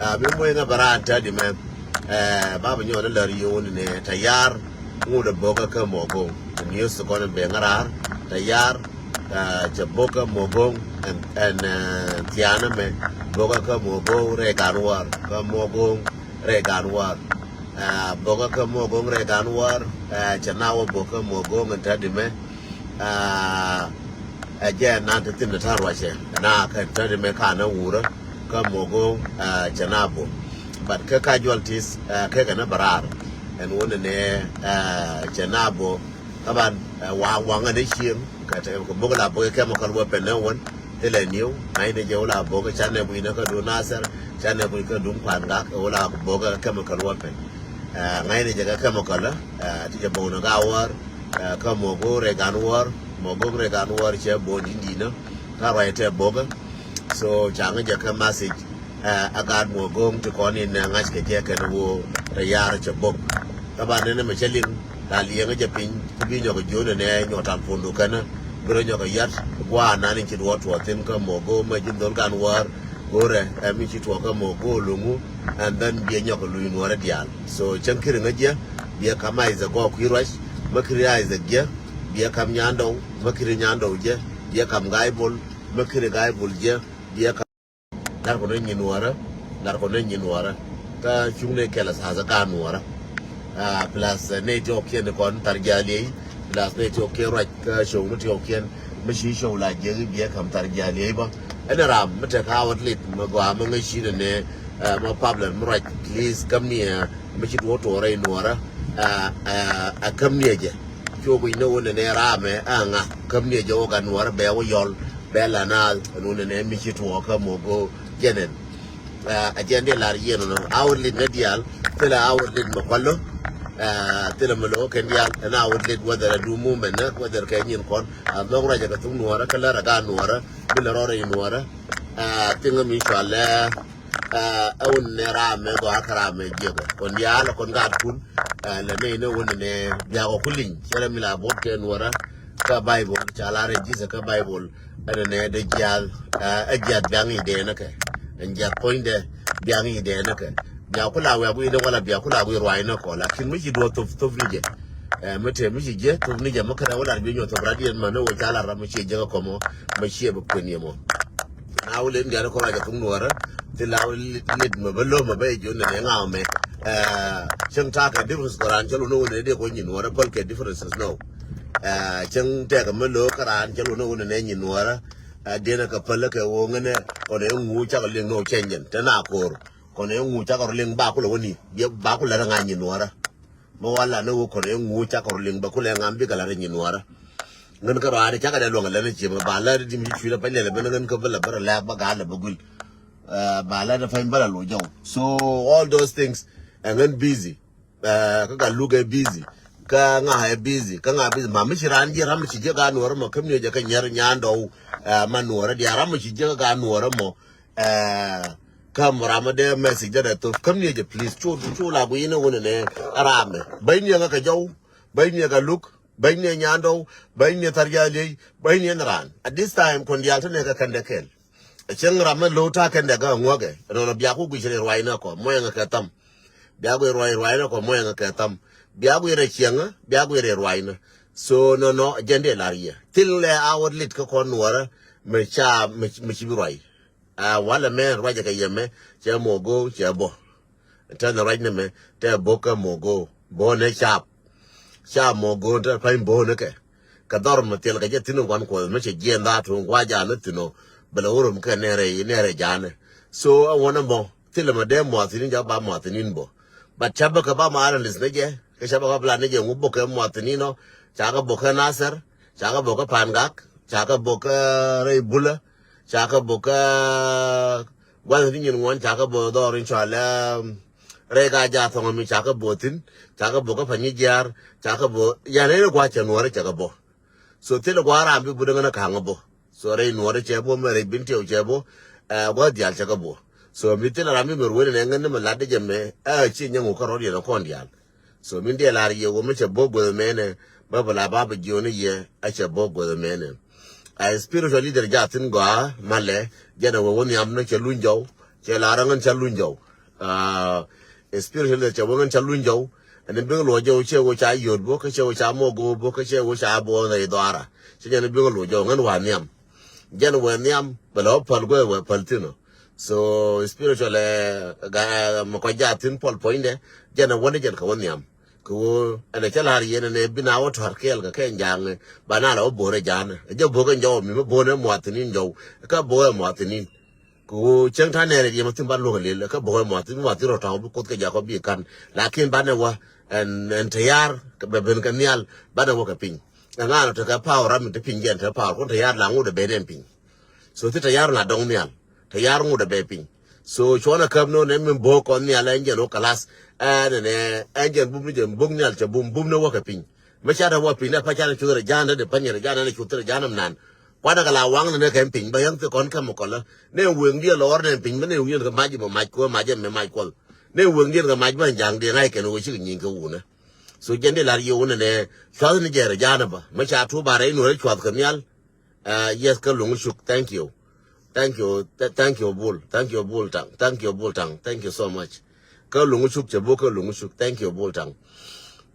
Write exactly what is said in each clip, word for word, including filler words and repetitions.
A mi muɔc ŋa bɛ raan tädi mɛ. Ɛ, ba bi nyɔn lär yio̱w ni nɛ tayar ŋut ɛ bokä kä Mogoŋ. Ni yio̱w si kɔn ben ŋa raar tayar. Ɛ, cɛ bokä Mogoŋ ɛn, ɛn, ɛ, thiaanä mɛ bokä kä Mogoŋ rɛy gan war. Kä Mogoŋ rɛy gan war. Ɛ, bokä kä Mogoŋ rɛy gan war. Ɛ, cɛ na wä bokä Mogoŋ ɛn tädi mɛ. Ɛ, ɛ jɛ nan ti thin ti ta̱r ruacɛ na kɛ tädi mɛ kanɛ wurä kä Mogoŋ, ɛ, cɛ na bo. But kä casualties, ɛ, kɛ kɛ ni bɛ raar. Ɛn wun ni nɛ, ɛ, cɛ na bo. Taban, ɛ, waŋ waŋ ni cieŋ kɛ te kɛ bok la bok chemical weapon ni wun. Thilɛ niw ŋa̱cni jɛ wula bok canɛ buc ni kä duŋ Nasir, canɛ buc kä duŋ Pangak, wula bok chemical weapon. Ɛ, ŋa̱cni jɛ kɛ chemical, ɛ, ti jɛ bok ni ga war. Ɛ, kä Mogoŋ rɛy gan war, Mogoŋ rɛy gan war cɛ bok di̱n di̱n ni. Kä ruac tɛ bokä. So ca ŋä jɛ kä message, ɛ, a gaat Mogoŋ ti kɔn in, ɛ, ŋa̱c kɛ jɛ kɛn woo rɛy yar cɛ bok. Taban ni ni mɛ cɛ liŋ la liɛŋä jɛ piny kä bi nyɔk jiön ni nɛ nyɔk tal pundu kɛn. Bi rɔ nyɔk yat gua̱a̱ nan in ci duɔt tuɔɔk thin kä Mogoŋ mɛ ji̱n dhol gan war. Go̱rɛ ɛ mi ci tuɔɔk kä Mogoŋ luŋu. And then biɛ nyɔk luny nuɔrɛ diaal. So cäŋ kiri ŋä jiɛ biɛ kam Isaac gɔɔk kui̱ ruac. Mä kiri Isaac jiɛ biɛ kam nyandɔw. Mä kiri nyandɔw jiɛ biɛ kam gaibol. Mä kiri gaibol jiɛ biɛ kam. Lar kɔn ni nyin nuɔrä. Lar kɔn ni nyin nuɔrä. Kä cuŋ ni kɛl a sasa gan nuɔrä. Ah, plus, eh, ni ti ɔkiɛn kɔn thar jaliey. Plus ni ti ɔkiɛn ruac kä show ni ti ɔkiɛn. Mi ci show la jek biɛ kam thar jaliey bä. Ɛn ram mi tek awat lit mi gɔaa mi ŋäc ci ni ni, eh, ma problem mi ruac. Please kam ni, eh, mi ci duɔ tuɔrä i nuɔrä. Eh, eh, eh, kam ni jɛ. Cuɔ guic ni wun ni ni ramɛ, eh, ŋa. Kam ni jɛ wä gan nuɔrä bɛ wä yɔl. Bɛ la na nu ni ni mi ci tuɔkä Mogoŋ jɛnɛn. Ah, a jɛn di lar yien nɔ. Awat lit ni dial. Thilɛ awat lit mi kualo. Ah, thilɛ mi lo kɛn dial. Ɛn awat lit whether a du movement ni, whether kɛ nyin kɔn. A dhɔk ruac a kɛ thuk nuɔrä kä lär a gan nuɔrä. Bi lɛ rɔrɛ i nuɔrä. Ah, thiŋä mi cualɛ. Ah, ɛ wun ni ramɛ gɔaa kä ramɛ jiɛkɛ. Kɔn dial kɔn gaat kun. Ah, lɛ ni ni wun ni biakɔ kuliny. Cɛ lɛ mi la bot kɛ nuɔrä. Kä Bible ca lar ɛ Jesus kä Bible. Ɛn nɛ dee jiath, ɛ, ɛ jiath biaŋ i̱ dee nä kɛ. Ɛn jiath puɔ̱nydɛ biaŋ i̱ dee nä kɛ. Bia ku la wiak wi̱i̱ dee wala bia ku la wi̱i̱ ruac nä kɔ. Lakin mi ci duɔ thop, thop ni jɛ. Ɛ, mi te mi ci jɛ, thop ni jɛ, mi kärɛ wala bi nyuɔ thop radiɛn mɛ ni wä ca la ram mi ci jɛ kä kɔmɔ, mi ci ɛ bɛ kuën yɛ mɔ. Na wä len dian kɔ ruac a thuk nuɔrä. Thi la wä lit, lit mɛ bä lom mɛ bä jɛ nɛ ŋaw mɛ. Ɛ, cäŋ takɛ difference kɔ ran cä lu ni wä nɛ dee kɔ nyin nuɔrä päl kɛ differences nɔ. Ɛ, cäŋ tɛk mi lo̱o̱ kä raan cä luɔ̱n ni wun ni nɛ nyin nuɔrä. Ɛ, diɛn ɛ kɛ päl kɛ ɣöö ŋänɛ kɔn ɛ ŋu cakɔ liŋ ni wä cɛny jɛn te na ko̱r. Kɔn ɛ ŋu cakɔ liŋ ba kulɛ wä ni biɛ ba kulɛ rɛ ŋa nyin nuɔrä. Mi wa la ni wä kɔn ɛ ŋu cakɔ liŋ ba kulɛ ŋa bikɛ la rɛ nyin nuɔrä. Ŋän kä rɔaani cakɔ dɛ luɔŋ lɛ ni ciɛ mɛ ba lɛ di mi ci cui̱ lɛ pɛny lɛ lɛ ben ŋän kä bä lɛ bä rɛ lɛk ba gaa lɛ bä guil. Ɛ, ba lɛ ni pɛny bä lɛ lo jɔw. So all those things ɛ ŋän busy. Ɛ, kä ka luk ɛ busy. Kä ŋa ɛ busy. Kä ŋa busy. Ma mi ci raan jiɛ ram mi ci jiɛ ka nuɔrä mɔ. Käm ni jɛ kä nyɛr nyandɔw. Ɛ, ma nuɔrä diaal ram mi ci jiɛ ka nuɔrä mɔ. Ɛ, kä mɔ ram mi dee message dee dee thop. Käm ni jɛ please. Cu, cu la gui̱n ni wun ni ramɛ. Bäny ni ŋa kɛ jɔw. Bäny ni ŋa luk. Bäny ni nyandɔw. Bäny ni thar jaliey. Bäny ni raan. At this time kɔn diaal te ni kä kɛn dee kɛl. Cäŋ ram mi lo̱w ta̱a̱ kɛn dɛ gä ŋuäkɛ. Nɔnɔ bia ku guic rɛy ruac ni kɔ muɔyɛ ŋä kɛ tham. Bia guic ruac ruac ni kɔ muɔyɛ ŋä kɛ tham. Bia guic rɛ ciɛŋä, bia guic rɛy ruac ni. So nɔnɔ jɛn dee lar yɛ thil lɛ a wä lit kä kɔn nuɔrä. Mi ca mi ci bi ruac. A walɛ mɛ ruac kɛ yɛ mɛ cɛ mɔ go̱o̱ cɛ bɔ. Tɛn ruac ni mɛ tɛ bo̱k kä mɔ go̱o̱ bo̱o̱ ni cap. Ca mɔ go̱o̱n te pa̱ny bo̱o̱n kɛ. Kɛ dhɔr mɛ thil kɛ jɛ thi̱n gua̱n kuɔth mɛ cɛ jiɛn dha̱a̱t tuŋ gua̱a̱ ja̱a̱n ni thi̱n ɔ. Bɛ lɛ wä rom kɛ nɛrɛ nɛrɛ ja̱a̱n. So ɛ wänɛ mɔ thilɛ mɛ dee muathinin jɛ ba muathinin bɔ. But ca bä kɛ ba ma analyst ni jɛ kɛ ca bä kɛ plan ni jɛ ŋu bä kɛ muathinin ɔ. Ca kɛ bä kɛ Nasir. Ca kɛ bä kɛ Pangak. Ca kɛ bä kɛ rɛy Bulä. Ca kɛ bä kɛ gua̱n ni nyin ŋuan ca kɛ bä dhɔr in cɔalɛ. Rɛy ka ja̱ thɔŋ mi ca kɛ bä thi̱n. Ca kɛ bä kä Panyijiar. Ca kɛ bä yan rɛy gua̱ cɛ nuɔrä ca kɛ bä. So thilɛ gua̱ ram bi bä däŋ ni ka̱ŋ bä. So rɛy nuɔrä cɛ bä mɛ rɛy Bentiu cɛ bä. Ɛ gua̱ diaal ca kɛ bä. So mi thilɛ ram bi mɛ ruël ni ŋän ni mɛ lat di jɛ mɛ ɛ ci nyɛ ŋu kä rɔ̱diɛn kɔn diaal. So min diɛ lar yɛ wä mi cɛ bok guäth mɛnɛ. Bä bä la ba bä jiɔni yɛ a cɛ bok guäth mɛnɛ. A spiritual leader ja thin gɔaa malɛ jɛn a wä wä nhiam ni cɛ luny jɔw. Cɛ lar ŋän cɛ luny jɔw. Ah, spiritual cɛ wä ŋän ca luny jɔw. Ɛn biŋ luɔ jɔw cɛ wä ca yot bok, cɛ wä ca mok go bok, cɛ wä ca bok ŋä idhɔara. Cɛ jɛn biŋ luɔ jɔw ŋän wa nhiam. Jɛn wä nhiam bɛ lɔ pal go wä pal thin ɔ. So spiritual, eh, ga mɛ kɔ ja thin pal point dɛ. Jɛn wä ni jɛn ka wä nhiam. Kɛ ɣöö ɛn ɛ cä la̱r yɛn ɛn ɛ bi na wä tɔ̱r kɛɛl kɛ kɛ ja̱a̱ŋ, ba na la wä bo̱o̱r ɛ ja̱a̱n. Ɛ jɛ bo̱o̱k ɛn jɔw mi mi bo̱o̱n ɛ muathinin jɔw. Kä bo̱o̱k ɛ muathinin. Kɛ ɣöö cäŋ ta̱n nɛɛrɛ diɛm ɛ thi̱n ba luɔ̱k ɛ lel kä bo̱o̱k ɛ muathin, muathin rɔ tɔ̱ bi kuoth kɛ jakɔ bi ka̱n. Lakin banɛ wä ɛn, ɛn tɛ̈ ya̱r bɛ ben kɛ nhial, banɛ wä kɛ piny. Ɛ ŋa̱n ɔ tekɛ power ram mi te piny jɛn te power kun tɛ̈ ya̱r la ŋut ɛ ben ɛn piny. So thi tɛ̈ ya̱r la dɔŋ nhial. Tɛ̈ ya̱r ŋut ɛ bɛ piny. So cuɔnɛ käp nɔ nɛ min bo̱o̱k kɔn nhial ɛn jɛn wä kɛ lath. Ɛn ɛn ɛn jɛn bum ni jɛn bo̱o̱k nhial cɛ bum bum ni wä kɛ piny. Mi ca tɛ wä piny nɛ pa ca ni cuth rɛ ja̱a̱n dee panyɛ rɛ ja̱a̱n nɛ cuth rɛ ja̱a̱n nan. Kuanɛ kɛ la waŋ nɛ nɛ kɛn piny bä yäŋ thi kɔn käm kɔlä. Nɛ weŋ diɛ lɔɔr nɛ piny bä nɛ weŋ diɛ kɛ mac mɛ mac kuɛ mac ɛn mɛ mac kuɔl. Nɛ weŋ diɛ kɛ mac bä ja̱a̱ŋ diɛ ŋa̱c kɛn wä cikɛ nyieny kɛ wunɛ. So jɛn diɛ lar yɛ wunɛ nɛ cuath ni jɛ rɛ ja̱a̱n bä. Mi ca tup ba rɛ in wä rɛ cuath kɛ nhial. Uh, yes, kä luŋ cuk. Thank you. Thank you. Th- thank you, Bul. Thank you, Bul Tang. Thank you, Bul Tang. Thank you so much. Kä luŋ cuk cɛ bok kä luŋ cuk. Thank you, Bul Tang.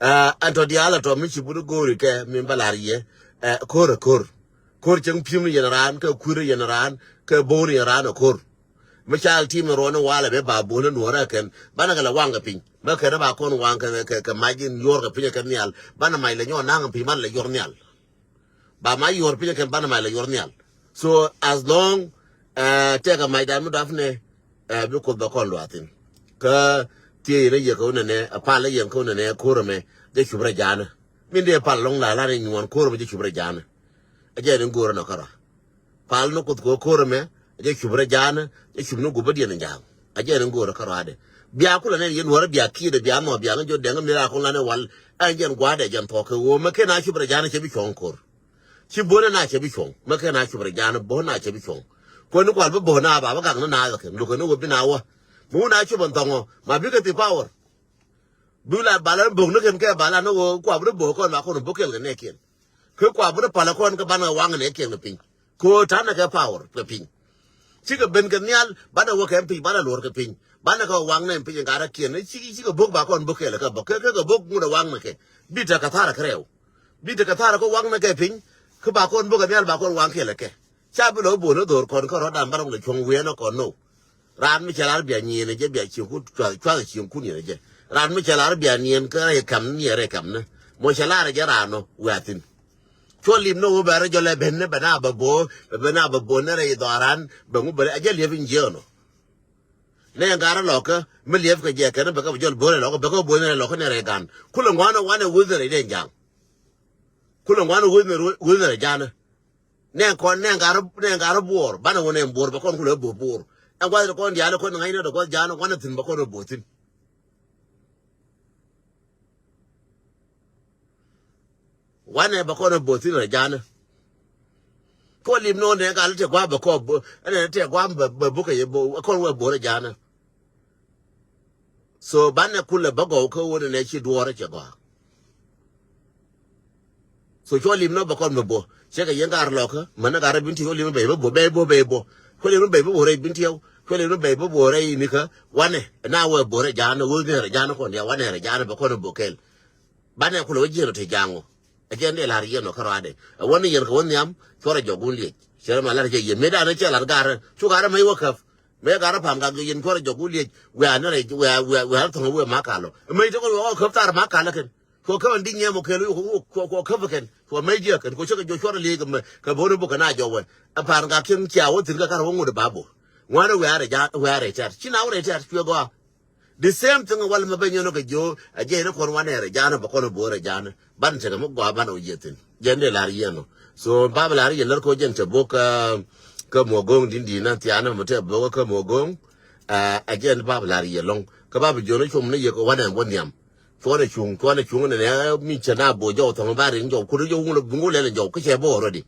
Uh, ɛn tɔ diaal a tɔ mi ci buni go̱o̱ri kɛ min ba lar yɛ. Uh, ko̱r a ko̱r. Ko̱r cäŋ pi̱m ni yɛn raan, kä kuir ni yɛn raan, kä bo̱o̱r ni yɛn raan a ko̱r. Mi cal tim ni ruɔni walɛ bɛ ba bo̱o̱r ni nuɔrɛ kɛn. Banɛ kɛ la waŋ kɛ piny. Mɛ kɛn ba kɔn waŋ kɛ, kɛ, kɛ mac in yuɔr kɛ piny kɛ nhial. Banɛ mac lɛ nyɔɔ naŋ kɛ piny, banɛ lɛ yuɔr nhial. Ba ma yuɔr piny kɛn banɛ ma la yuɔr nhial. So as long, uh, tɛkɛ macdan mi dɔapnɛ, uh, bi Kuoth bɛ kɔn luaathin. Kä thiee yin a yɛ kä wunɛ nɛ, a pal a yɛn kä wunɛ nɛ ko̱r ɛmɛ jɛ cup rɛ ja̱a̱nä. Min dee pal lɔŋ la lan in nyuɔn ko̱r ɛmɛ jɛ cup rɛ ja̱a̱nä. A jɛ ni go̱o̱rä nɔ kärɔa. Pal ni Kuoth kɛ ko̱r ɛmɛ, a jɛ cup rɛ ja̱a̱nä, jɛ cup ni gup a diɛn in ja̱a̱ŋ. A jɛ ni go̱o̱rä kärɔadɛ. Bia kulɛ nɛn yɛn wärä bia kiɛt bia nhɔk bia ŋä jɔ dɛŋ mi ra kɔn lanɛ wal. Ɛn jɛn gua̱dɛ jɛn thɔk kɛ ɣöö mɛ ken a cup rɛ ja̱a̱nä cɛ bi cuɔ̱ŋ ko̱r. Ci bo̱o̱nɛ na cɛ bi cuɔ̱ŋ. Mɛ kɛn a cup rɛ ja̱a̱nä bo̱o̱n na cɛ bi cuɔ̱ŋ. Kuɛn ni kual bi bo̱o̱n a ba bä gak ni na kɛn lukɛ ni wä bi na wä. Mi wun a cup ɛn thɔŋɔ ma bikɛ thi power. Bi la bala ni bo̱o̱k ni kɛn kɛ bala ni wä kua bi ni bo̱o̱k kɔn ba kɔn bo̱o̱k kɛl kɛ nɛ kiɛn. Kɛ kua bi ni palä kɔn kɛ banɛ waŋ nɛ kiɛn kɛ piny. Kɛ ɣöö ta̱nɛ kɛ power kɛ piny. Cikɛ ben kɛ nhial banɛ wä kɛ piny banɛ luɔr kɛ piny. Banɛ kɛ waŋ nɛ piny ɛ gat rɛ kiɛn cikɛ bo̱o̱k ba kɔn bo̱o̱k kɛl kɛ bä kɛ kɛ bo̱o̱k ŋut ɛ waŋ nɛ kɛ. Bi tekɛ tha̱rä kɛ rɛw. Bi tekɛ tha̱rä kä waŋnɛ kɛ piny. Kä ba kɔn bo̱k ɛ nhial ba kɔn waŋ kiɛlɛ kɛ. Ca bi lɔ bo̱o̱n ɛ dho̱r kɔn kä rɔ̱dan ba rɔ̱ŋ lɛ cuɔ̱ŋ wiɛɛn ɛ kɔn no̱o̱. Raan mi cɛ lar bia nyieen ɛ jɛ bia cieŋ kun cuath, cuath cieŋ kun yɛn ɛ jɛ. Raan mi cɛ lar bia nyieen kä rɛy kɛm ni ɛ rɛy kɛm ni. Mɔ cɛ lar ɛ jɛ raan nɔ wiaa thi̱n. Cuɔ lim ni wä bɛ rɛ jɔlɛ ben ni bɛ na bɛ bo̱o̱ bɛ na bɛ bo̱o̱ ni rɛy dhɔaran bɛ ŋu bɛ rɛ ɛ jɛ liɛp in jiɛɛn nɔ. Nɛ ŋa̱rä lɔkä mi liɛp kɛ jɛ kɛn bɛ kɛ bɛ jɔl bo̱o̱ rɛ lɔkä bɛ kɛ bo̱o̱ ni rɛ lɔkä ni rɛ gan. Kulɛ ŋuan ɛ wanɛ weth ni rɛ den jaŋ. Kulɛ ŋuan weth ni rɛ ja̱a̱nä. Nɛ kɔn nɛ ŋa̱rä nɛ ŋa̱rä buɔɔr banɛ wä nɛ buɔɔr bɛ kɔn kulɛ bo̱o̱ buɔɔr. Ɛn gua̱th kɔn diaal kɔn ŋa̱cnä dɛ gua̱th ja̱a̱nä wanɛ thi̱n bɛ kɔn bo̱o̱ thi̱n. Wanɛ bɛ kɔn bo̱o̱ thi̱n rɛ ja̱a̱nä. Kɔ lim nɔ nɛ gal tɛ gua̱a̱ bɛ kɔ bo̱o̱ ɛnɛ tɛ gua̱a̱ bɛ bo̱o̱ kɛ yɛ bo̱o̱ kɔn wɛ bo̱o̱ rɛ ja̱a̱nä. So banɛ kulɛ bä gɔw kä wunɛ nɛ ci duɔɔrä cɛ gɔaa. So cuɔ lim nɔ bɛ kɔn mi bo̱ cɛ kɛ yɛn gar lɔkä mänä gar bin ti cuɔ lim bɛ bä bo̱ bɛ bo̱ bɛ bo̱. Cuɔ lim bɛ bä bo̱ rɛ bin ti yɛw cuɔ lim bɛ bä bo̱ rɛ ini kä wanɛ na wɛ bo̱ rɛ ja̱a̱nä wä nɛrɛ ja̱a̱nä kɔn ya wanɛ rɛ ja̱a̱nä bɛ kɔn bo̱ kɛl. Banɛ kulɛ wä jiɛn ɔ te ja̱a̱ŋ ɔ. Ɛ jɛn dee la̱r yɛn ɔ kä rɔadɛ ɛ wä ni yɛn kɛ wä nhiam cuɔrɛ jɔk wun liec. Cɛ rɛ ma la̱r cɛ yɛ mëë danɛ cɛ la̱r garä cu garä mɛ wä käp. Mëë garä pam gak yɛn cuɔrɛ jɔk wun liec wɛ̈ɛ̈ ni rɛc wɛ̈ɛ̈ wɛ̈ɛ̈ wɛ̈ɛ̈ thɔŋ wee ma kalɔ. Mëë cɛ kɔ wä käp thar ma kalɔ kɛn. Cuɔ käp ɛn di nyiɛm ɔ kɛl wä cuɔ käp kɛn cuɔ mëë jiɛ kɛn cuɔ cä kɛ jɔk cuɔrɛ liec kɛ bä bo̱n buk kɛ na jɔk wɛ. Ɛ pa̱a̱n gak cieŋ cia wä thi̱n kɛ karɛ wä ŋut ɛ ba bo̱. Ŋuanɛ wɛ̈ɛ̈ rɛ ja̱a̱n wɛ̈ɛ̈ rɛ tɛ̈r ci na wä rɛ tɛ̈r cuɛ gɔaa. The same thing wal mɛ bɛ nyɔnɔ kɛ jiö a jɛ ni kɔn wanɛ rɛ ja̱a̱n bɛ kɔn bo̱o̱ rɛ ja̱a̱n. Ban tekɛ mi gɔaa ban wä jiɛ thi̱n jɛn dee la̱r yɛn ɔ. So bab la̱r yɛ lär kɔ jɛn cɛ bo̱k kä mɔ go̱o̱ŋ din din na thia̱a̱n mɛ tɛ bo̱k kä mɔ go̱o̱ŋ. A jɛn bab la̱r yɛ lɔŋ kä bab jiön cum ni yɛ kɛ wanɛ wä nhiam. Cuɔnɛ cuŋ cuɔnɛ cuŋ nɛ nɛ mi cɛ na bo̱ jɔw thɔŋ ba rin jɔw kut jɔw ŋul bi ŋul lɛl jɔw kä cɛ bo̱ already.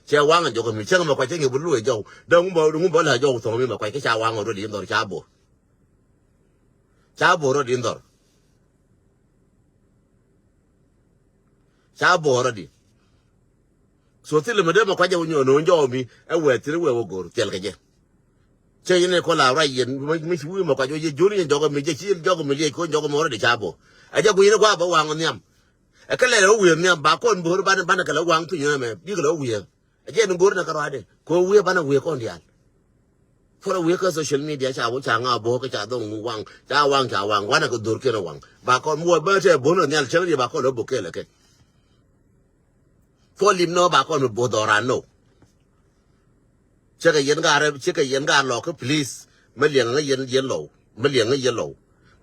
Cɛ waŋ jɔw kɛ mi cäŋ mɛ kua cä ŋɛ bi luɛ jɔw dee ŋu bä ŋu bä la jɔw thɔŋ mi mɛ kua kä ca waŋ already in dhɔr ca bo̱. Ca bo̱o̱r rɔ di dhɔr. Ca bo̱o̱r rɔ di. So thilɛ mi dee ma kuac jɛ wä nyɔɔn no̱o̱ŋ jɔw mi ɛ wɛɛ thil wɛɛ wä go̱o̱r thil kɛ jɛ. Cɛ yɛn ɛ kɔ la ruac yɛn mi ci wi̱i̱ mɛ kuac wä jɛ jur yɛn jɔk mi jɛ ci jɔk mi liec kɔn jɔk mi wä rɔ di ca bok. Ɛ jɛ gui̱n ɛ gua̱a̱ bä waŋ nhiam. Ɛ kɛ lɛr wä wi̱i̱ nhiam ba kɔn bo̱o̱r banɛ banɛ kɛ lɛ waŋ piny nɛmɛ bikɛ lɛ wä wi̱i̱. Ɛ jɛ ni go̱o̱r nɛ kɛ ruacdɛ kɛ wä wi̱i̱ banɛ wi̱i̱ kɔn diaal. Thurɛ wi̱i̱ kä social media ca wä ca ŋa bo̱o̱r kä ca dhɔŋ waŋ ca waŋ ca waŋ wanɛ kɛ dho̱r kiɛn ɛ waŋ ba kɔn mi wä bä tɛ bo̱o̱r nɛ nhial cäŋ di ba kɔn lɛ bok kɛɛl ɛ kɛn. Thol lim nɔ ba kɔn mi bo̱o̱r dhɔran nɔ. Cɛ kɛ yɛn gaat rɛp cɛ kɛ yɛn gaat lɔkä please. Mi liɛŋ ŋä yɛn yɛn lɔw mi liɛŋ ŋä yɛn lɔw.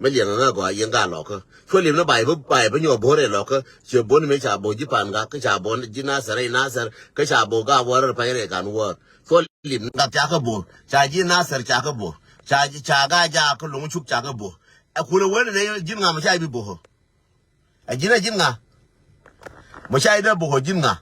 Mi liɛŋ ŋä gɔaa yɛn gaat lɔkä. Cuɛ lim ni bay bi bay bi nyuɔ bo̱o̱r ɛ lɔkä. Cɛ bo̱o̱r ni mi ca bo̱o̱r ji̱ pan gak kä ca bo̱o̱r ji̱ nasɛr rɛy nasɛr kä ca bo̱o̱r gaat wäär rɛy pany rɛy kan wäär. Cuɛ lim ni gat ca kä bo̱o̱r ca ji̱ nasɛr ca kä bo̱o̱r ca ca gaat jaak kä lo̱ŋ cuk ca kä bo̱o̱r. Ɛ kulɛ wen ni ji̱n ŋa mi ca i̱ bi bo̱o̱r. Ɛ ji̱n ɛ ji̱n ŋa. Mɔ ca i̱ dee bo̱o̱r ji̱n ŋa.